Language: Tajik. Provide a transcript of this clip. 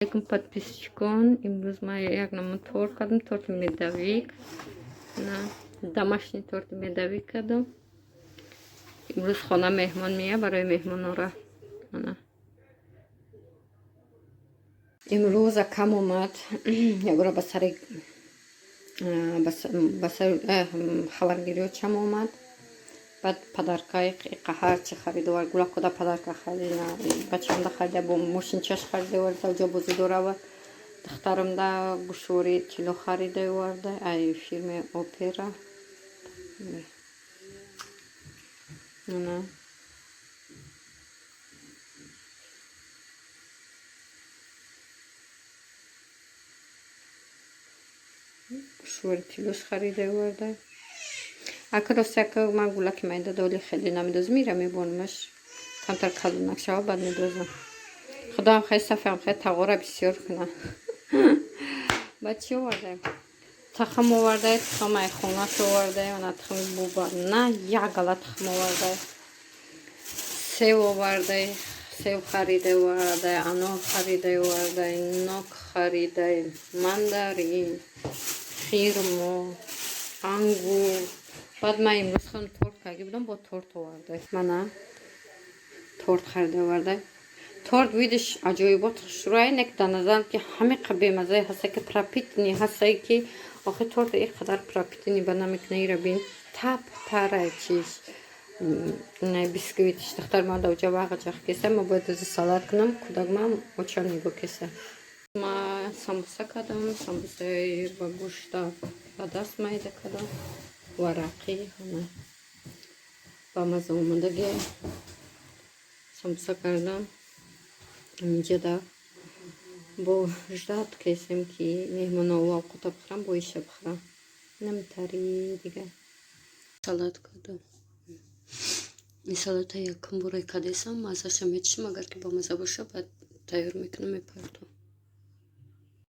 Алейкум, подписчикон. Имрӯз ман як намуд торт кардам, торти медовик. На, домашний торти медовик кардам. Имрӯз хона меҳмон мея, барои меҳмонора. Ана. Имрӯз акам омад, ягора ба сари хабаргириёчам омад. Баъд подаркаи ҳарчи харида овард, гулакода подарка харида, бачаамда харида, бо мошинчаш харида овард, ҷо бозӣ дорава. Духтарамда гӯшвори тилло харида оварда, ай фирмаи Опера. Ана. Гӯшвори тиллош харида оварда. Ака, рости, ака, ман гулаки майда доли хеле намедозам, ира мебонамаш, камтар калонак шава, баъд медозам. Худоам хеле сафеам, хеле тағора бисёр куна. Баъд чӣ овардаем? Тухм овардаи, тухм ай хонаш овардаи, ана тухми буба, на як гала тухм овардаи. Сев овардаи, сев харида овардаи, анор харида овардаи, нок харидаи, мандарин, хирмо, ангур. Баъд ман имрӯз худам торт карда будам, бо торт овардай. Мана торт харида овардай. Торт видиш аҷоибот хушрӯяй, не ки дар назарам ки ҳамиқа бемаззае ҳаста, ки пропитанный ҳастае, ки охи торт ин қадар пропитанный ба намекуна. Ира бин, тап тарай чиш бисквитиш. Духтар ма даоҷа вағаҷах кеса, ма бояд ози салат кунам, кӯдакмам очам нигоҳ кеса. Ма самбуса кардам, самбусаи ба гӯшта ба даст майда кардам, варақӣ. Ҳама ба маза омадаги самбуса кардам. Ҳаминҷода бо ждать кесем, ки меҳмоно овқата бихӯрам, бо иша бихӯрам. Намтари дига Салат кардам. Ин салата якум бора кадесам, маззаша мечишам, агар ки бомазза боша, баъд тайёр мекунам, мепартом.